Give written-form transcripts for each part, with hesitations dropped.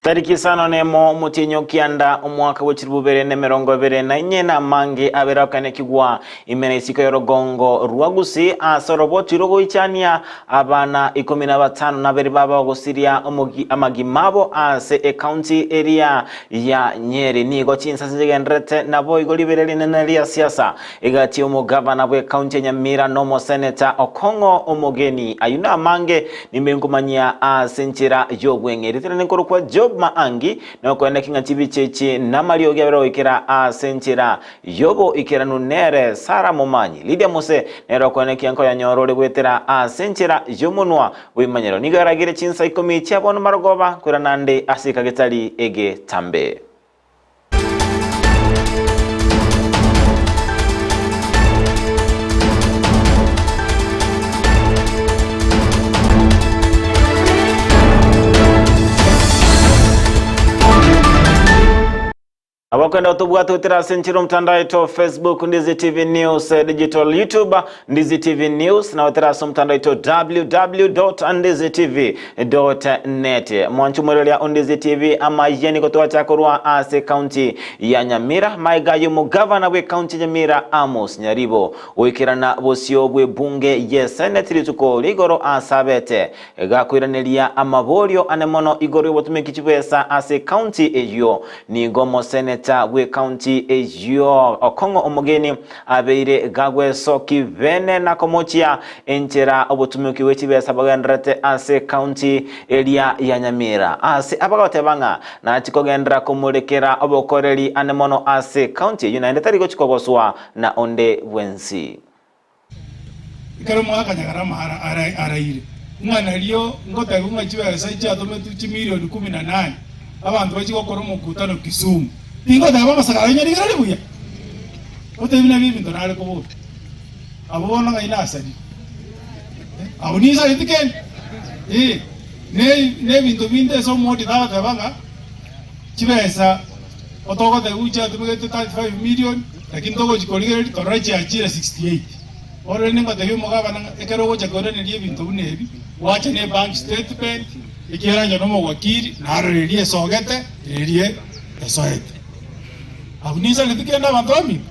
Tariki isano nemo omotienyi o kianda omwaka bwe chilifu bibere na emerongo ebere na inye na amange abere akoenekigwa ime na isiko y'orogongo rwa Gusii ase oroboti rogoichania abana ikomi na batano na babere baba bagosiria omogi amagima abo ase ecounty eria ya Nyeri. Nigo chinsase chigendererete naboigo ribere rinene ria siasa egati y'omogavana bw'ecounty ya Nyamira na omoseneta Okong'o Omogeni. Ayio namange Nimbe nkomanyia ase enchera y'obweng'e. Ritana ninkorokwa Job Maangi, nokoeneki ng'a chibicha echi namariogi abere goikera ase enchera y'oboikeranu nere Sarah Momanyi. Lydia Mose nere okoenekia nkoyanyora ore goetera ase enchera y'omonwa bw'imanyero. Nigo eragire chinsa ikomi chia bono marogoba koirana ande ase ekagetari egetambe. Abakwenda otobwate gotera ase enchera omotandao oito Facebook Ndizi TV News eh, Digital YouTube Ndizi TV News na gotera ase omotandao oito www.ndizitv.net mwanche omwereria o Ndizi TV amayia nigo twacha korwa ase county ya Nyamira maiga y'omogavana bwe county ya Nyamira Amos Nyaribo goikerana bosio bw'ebunge ye Senate rituko rigoro ase abete Gakoiraneria amaborio ane mono igoro y'obotumeki chibesa ase ecounty eyio, nigo omoseneta bw'ecounty eyio Okong'o Omogeni abeire gagwesoki bene na komochia enchera obotumeki bwe chibesa bogendererete ase ecounty eria ya Nyamira ase abagoteba ng'a nachi kogenderera komorekera obokoreri ane mono ase ecounty eyio naende tari gochi kogoswa na onde bwensi. Ekero mwakanyagara amara araire, ng'a nario ngotebiwa ng'a chibesa chiatometwe chimilioni kumi na nane abanto bachie gokora omokutano Kisumu. Tingoteba amasakara aino rigereria buya, ngotebi nabio ebinto nare kobora. Abwo bono ng'ai nasarire? Abwo ninsareti kende? Eh, ne ebinto binde ase omoodito agoteba ng'a chibesa Otogotebigwa chiatumegete 35 million, lakini togochi korigereria torore chiachire 68. Bono rende ngotebia omogabana ng'a ekero ogocha koiraneria ebinto buna ebi, gwacha ne ebank statement, ekiagera inche nomowakili, narora eria esogete, eria esoete. Abwo ninsareti kende abanto baminto?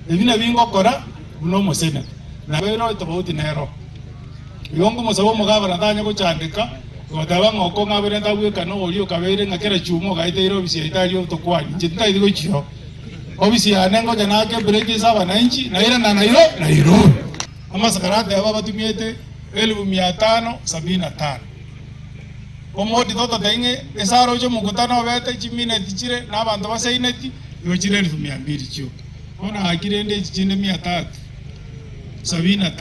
Ebi nabio ngokora buna omoseneta. Nabeire etofauti nero. Igo nkomosaba omogabana tanya gochandeka, goteba ng'a oko ng'abeire ntagwekana oria okabeire ng'a kera chiuma ogaeteire ofisi yaito aria otokwanie. Inche tintageti gochia oo. Ofisi yane ngocha naake ebreak ase abananchi, nairana Nairo Nairobi. Amasakara ateba batumiete elifu mia tano sabini na tano. Omodito ototebia ng'a ase aroche omokutano obete chimineti chire na abanto basaineti, igo chire elifu mia mbili chioka. Bono gaki rende echi chinde mia tatu.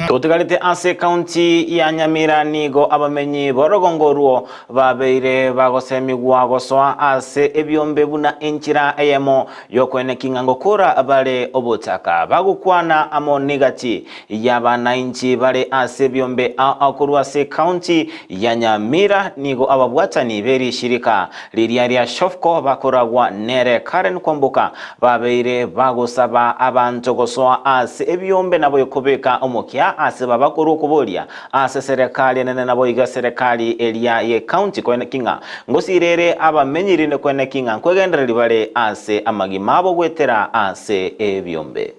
Totigarete ase ekaunti ya Nyamira nigo abamenyi b'orogongo orwo babeire bagosemigwa gosoa ase ebiombe buna enchera eyemo y'okoeneki ng'a ngokora bare obotaka. Bagokwana amo negati y'abanainchi bare ase ebiombe ao ao korwa ase ekaunti ya Nyamira nigo ababwatani b'erishirika riria ria Shofco bakoragwa nere Karen Kwamboka Babeire bagosaba abanto gosoa ase ebiombe naboigo kobeka omokia ase babakorwa okoboria ase serekari enene naboigo eserekari eria ye county koeneki ng'a ngosirere abamenyi rinde koeneki ng'a nkwegendereri bare ase amagima abo goetera ase ebiombe.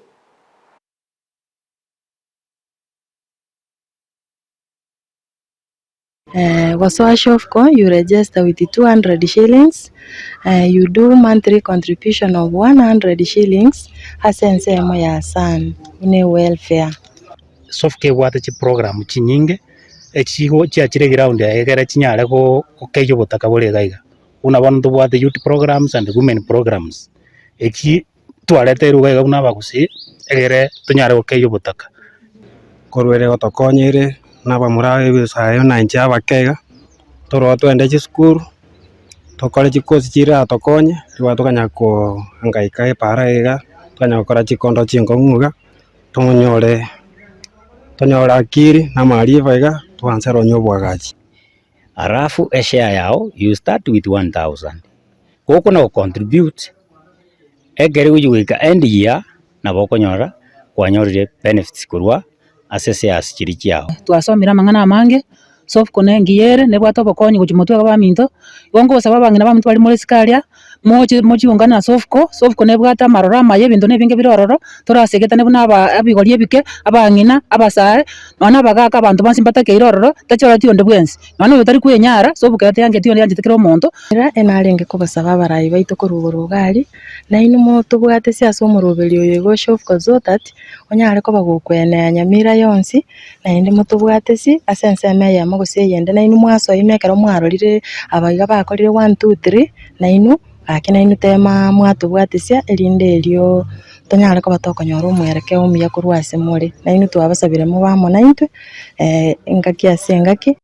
Gosoa Shofco you register with 200 shillings, you do monthly contribution of 100 shillings ase ensemo ya SAN buna ewelfare. Shofco ebwate chiprogram chinyinge, echigo chiachire eground eye egere chinyare gokeyia obotaka bore iga iga. Buna bono ntobwate youth programs and women programs, echi twareteirwe iga iga buna abagusii, egere tonyare gokeyia obotaka. Korwa ere gotokonya ere na abamura ebisae buna inche abake iga, toroo twende chisukuru, tokore chikosi chiratokonye, ribaga tokanya kohangaika epaara iga, tokanya gokora chikondo chinkong'u iga, tonyore tonyore akili na amaarifa iga, twanse nonye obwagachi. Alafu eshare yao you start with 1000 gokona go contribute ekero egochia goika end year nabo okonyora kwanyorire benefits korwa ase shares chiria chiao. Twasomire amang'ana amange. Sofco nengiya ere, nebwate obokonyi gochia motwe iga baminto, igo ngosaba abang'ina baminto baria more isiko aria, moche mochiungane na Sofco, Sofco nebwate amaroro amaya ebinto na ebinge bire ororo, torasegetane buna aba ebigori ebike, abang'ina, abasae, nonya na abagaka abanto bonsi mbatakeire ororo, tachoreti onde bwensi. Nonya na oyotari kwenyara, Sofco eye teancheti onde yanchete kera omonto. Era enarenge kobasaba abarai baito korwa igoro iga aria, nainwe motobwatesi ase omoroberi oyo igo Shofco so that onyare koba gokwenea Nyamira yonsi, naende motobwatesi ase ensemo eyemo gose eyende, nainwe mwasoima ekero mwarorire aba iga bakorire one, two, three, nainwe gaki nainwe tema mwatobwatesia erinde erio tonyare koba tokonyora omwerekeo omuya korwa ase more. Nainwe twabasabire mobe amo naintwe engaki ase engaki.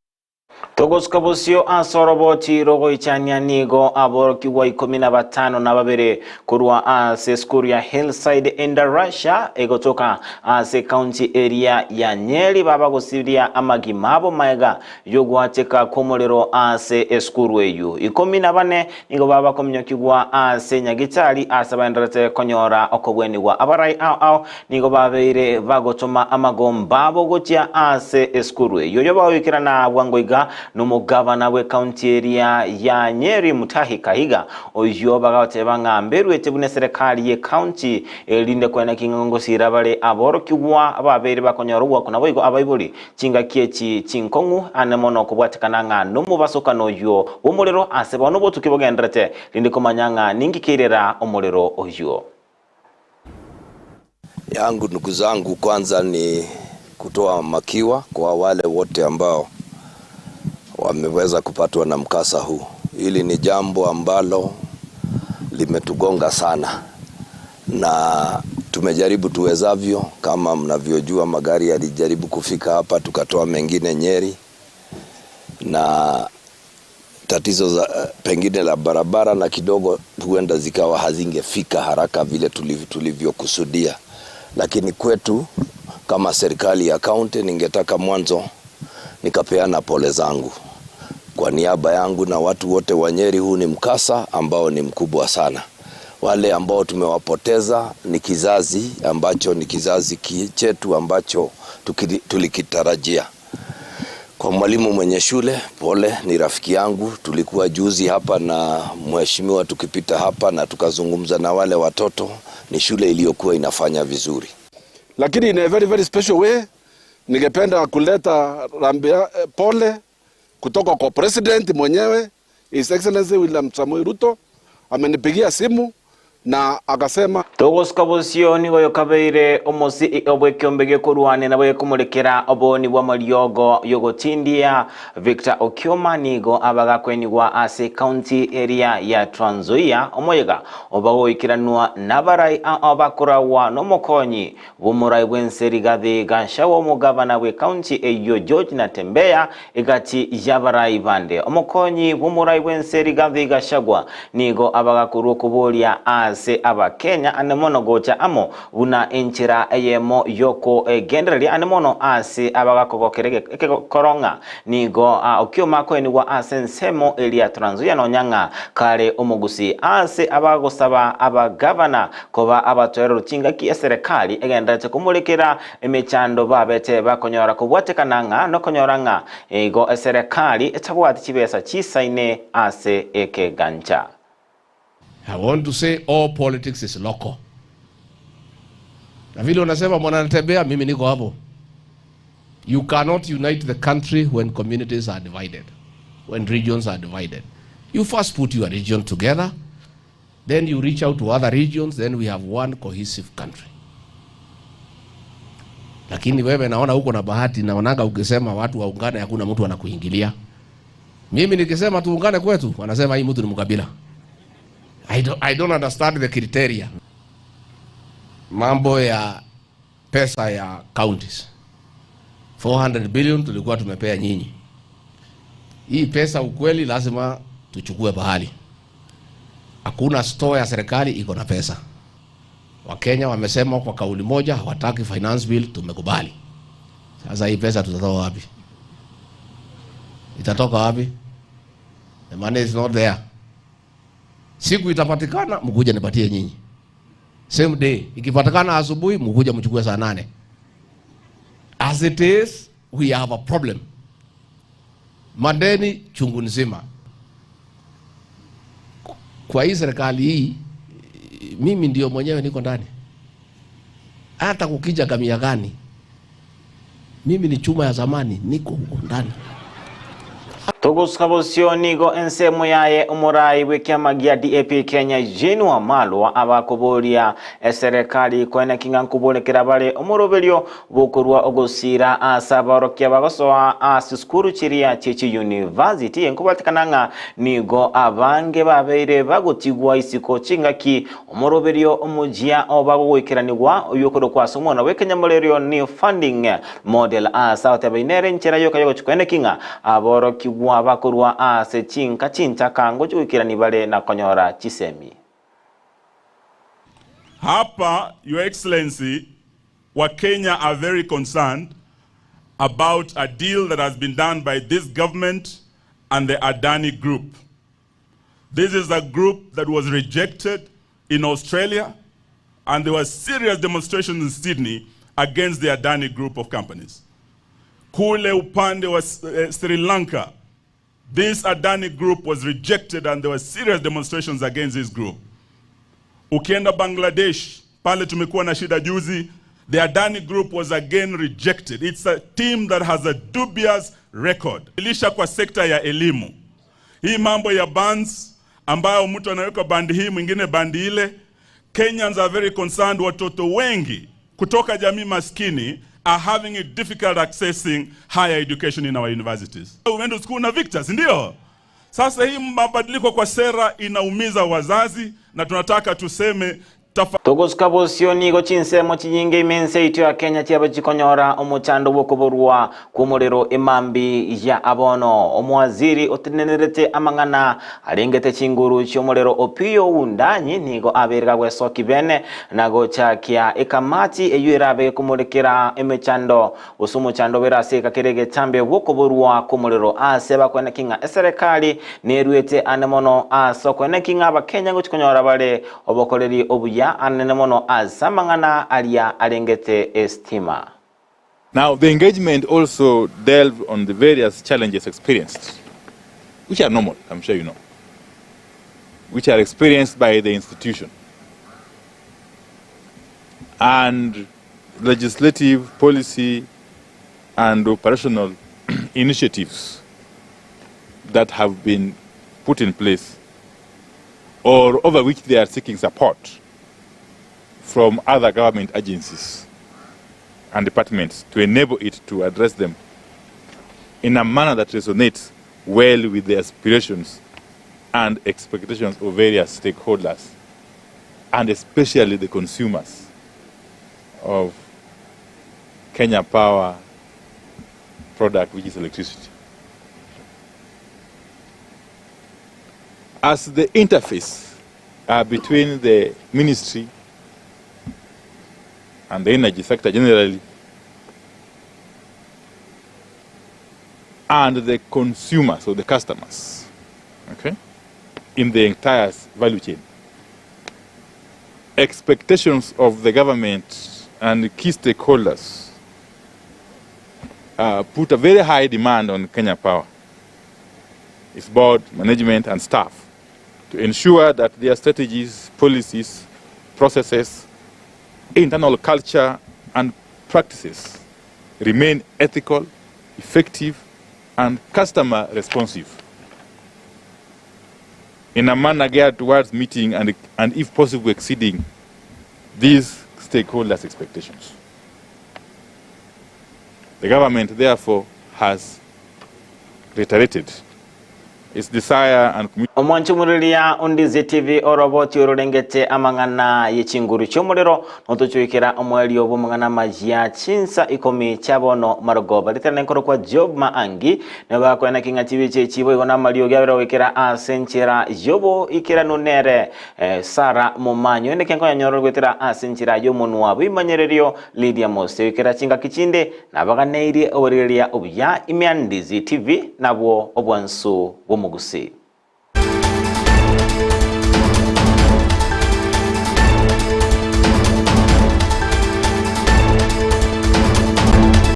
Togosuka bosio ase oroboti rogoichania nigo aborokigwa ikomi na batano na babere korwa ase esukuru ya Hillside Endarasha egotoka ase ekaunti eria ya Nyeri babagosiria amagima abo maega y'ogwateka kw'omorero ase esukuru eyio. Ikomi na bane nigo babakominyokigwa ase Nyagitari ase baenderete konyora okobwenigwa. Abarai ao ao Nigo babeire bagotoma amagomba abo gochia ase esukuru eyio yobagoikerana bwango iga nomogavana bw'ekaunti eria ya Nyeri Mutahi Kahiga, oyio bagoteba ng'a mberuete buna eserekari y'ekaunti erinde koeneki ng'a ngosiira bare aborokigwa babeire bakonyora ogwakwa naboigo abaibori chingaki echi chinkong'u ane mono kobwatekana ng'a nomobasokano oyio bw'omorero ase bono obotuki bogenderete rinde komanya ng'a ninki keirera omorero oyio. Yangu ndugu zangu, kwanza ni kutoa makiwa kwa wale wote ambao wameweza kupatwa na mkasa huu. Hili ni jambo ambalo limetugonga sana na tumejaribu tuwezavyo. Kama mnavyojua, magari yalijaribu kufika hapa, tukatoa mengine Nyeri na tatizo za pengine la barabara na kidogo huenda zikawa hazingefika haraka vile tulivyokusudia, lakini kwetu kama serikali ya kaunti, ningetaka mwanzo nikapeana pole zangu kwa niaba yangu na watu wote wa Nyeri. Huu ni mkasa ambao ni mkubwa sana. Wale ambao tumewapoteza ni kizazi ambacho ni kizazi chetu ambacho tulikitarajia. Kwa mwalimu mwenye shule, pole, ni rafiki yangu. Tulikuwa juzi hapa na mheshimiwa tukipita hapa na tukazungumza na wale watoto. Ni shule iliyokuwa inafanya vizuri. Lakini in a very very special way ningependa kuleta rambia, pole kutoka kwa president mwenyewe His Excellency William Samoei Ruto amenipigia simu na akasema Togosuka bosio nigo yokabeire omosi obw'ekiombe gekorwania nabo gekomorekera oboni bw'amariogo y'ogotindia Victor Okioma nigo abagakwenigwa ase ekaunti eria ya Trans Nzoia omoyega obagoikeranwa nabarai ao bakoragwa nomokonyi bw'omorai bw'ense Rigathi Gachagua omogavana bw'ekaunti eyio George Natembeya Egati y'abarai bande, omokonyi bw'omorai bw'ense Rigathi Gachagua nigo abagakorwa okoboria ase Abakenya ane mono gocha amo buna enchera eyemo y'okogendereria ane mono ase abagakogokera egekoro ng'a nigo okioma koenigwa ase ensemo eria Trans Nzoia nonya ng'a kare omogusii ase abagosaba abagavana koba abatoereru chingaki eserekari egendererete komorekera Emechando babete bakonyora kobwatekana ng'a nokonyora ng'a igo eserekari etabwati chibesa chisaine ase ekegancha. I want to say all politics is local. Na vile unasema mwana anatembea, mimi niko hapo. You cannot unite the country when communities are divided, when regions are divided. You first put your region together, then you reach out to other regions, then we have one cohesive country. Lakini wewe naona uko na bahati, naonaga ukisema watu waungane, hakuna mtu anakuingilia. Mimi nikisema tuungane kwetu, wanasema hii mtu ni mkabila. I don't understand the criteria. Mambo ya pesa ya counties 400 billion tulikuwa tumepea nyinyi. Hii pesa ukweli lazima tuchukue pahali. Hakuna store ya serikali iko na pesa. Wakenya wamesema kwa kauli moja hawataki finance bill, tumekubali. Sasa hii pesa tutatoa wapi? Itatoka wapi? The money is not there. Siku itapatikana mkuja nipatie nyinyi. Same day ikipatikana asubuhi mkuja mchukue saa 8. As it is, we have a problem. Madeni chungu nzima. Kwa hii serikali hii mimi ndio mwenyewe niko ndani. Hata kukija gamia gani, mimi ni chuma ya zamani, niko huko ndani. Togosuka bosio nigo ensemo yaye omorai bw'ekiama gia DAP Kenya Jean Wamalwa abakoboria eserekari koeneki ng'a nkoborekera bare omoroberio bw'okorua ogosira ase abaorokia bagosoa ase chisukuru chiria chie chiyunivasiti nkobatekana ng'a nigo abange babeire bagotigwa isiko chingaki omoroberio omochia oba gogoikeranigwa oywo okorokwa ase omwana bw'ekenyamorerio New Funding Model ase agoteba inere enchera yoka yogochia koeneki ng'a aborokigwa bakorwa ase chinka chinchaka ngochia goikerani bare na konyora chisemi. Hapa, Your Excellency, Wakenya are very concerned about a deal that has been done by this government and the Adani Group. This is a group that was rejected in Australia, and there were serious demonstrations in Sydney against the Adani Group of companies. Kule upande wa Sri Lanka, this Adani Group was rejected and there were serious demonstrations against this group. Ukienda Bangladesh, pale tumekuwa na shida juzi, the Adani Group was again rejected. It's a team that has a dubious record. Ilisha kwa sekta ya elimu. Hii mambo ya bands ambayo mtu anaweka bandi hii mwingine bandi ile. Kenyans are very concerned, watoto wengi kutoka jamii maskini are having it difficult accessing higher education in our universities. Umeenda school na Victor, si ndio? Sasa hii mabadiliko kwa sera inaumiza wazazi na tunataka tuseme Togosuka bosio nigo chinsemo chinyinge ime ense yaito ya Kenya chiaba chikonyora omochando bw'okoborwa kw'omorero emambi ya abono. Omowaziri otenenerete amang'ana arengete chinguru chi'omorero Opiyo Wundanyi nigo abeire gagwesoki bene na gochakia ekamati eyio erabe gekomorekera emechando gose omochando obere ase egeka kere egetambe bw'okoborwa kw'omorero ase bakoeneki ng'a eserekari neruete ane mono ase okoeneki ng'a abakenya ngochi konyora bare Obokoreri obuya anene mono ase amang'ana aria arengete esitima. Now, the engagement also delved on the various challenges experienced, which are normal, I'm sure you know, which are experienced by the institution. And legislative, policy, and operational initiatives that have been put in place or over which they are seeking support from other government agencies and departments to enable it to address them in a manner that resonates well with the aspirations and expectations of various stakeholders, and especially the consumers of Kenya Power product, which is electricity. As the interface between the ministry and the energy sector generally and the consumers or the customers, okay, in the entire value chain. Expectations of the government and key stakeholders put a very high demand on Kenya Power, its board, management, and staff to ensure that their strategies, policies, processes, internal culture, and practices remain ethical, effective, and customer responsive in a manner geared towards meeting and if possible, exceeding these stakeholders' expectations. The government, therefore, has reiterated its desire and commitment. Omwanchumururia ondize TV oroboti ororengete amang'ana ye chinguru chi'omorero notochoikera omoerio bw'amang'ana amayia chinsa ikomi chia bono marogoba. Ritana nkorokwa Job Maangi nigo bakoena king'a chibicha echi boigo namariogi abere goikera ase enchera y'oboikeranu nere Sarah Momanyi onde kenkonyanyorora goetera ase enchera y'omonwa bw'imanyererio Lydia Mose goikera chingaki chinde nabaganeirie oborigereria obuya ime ya Ndizi TV nabwo obwansu bw'omogusii.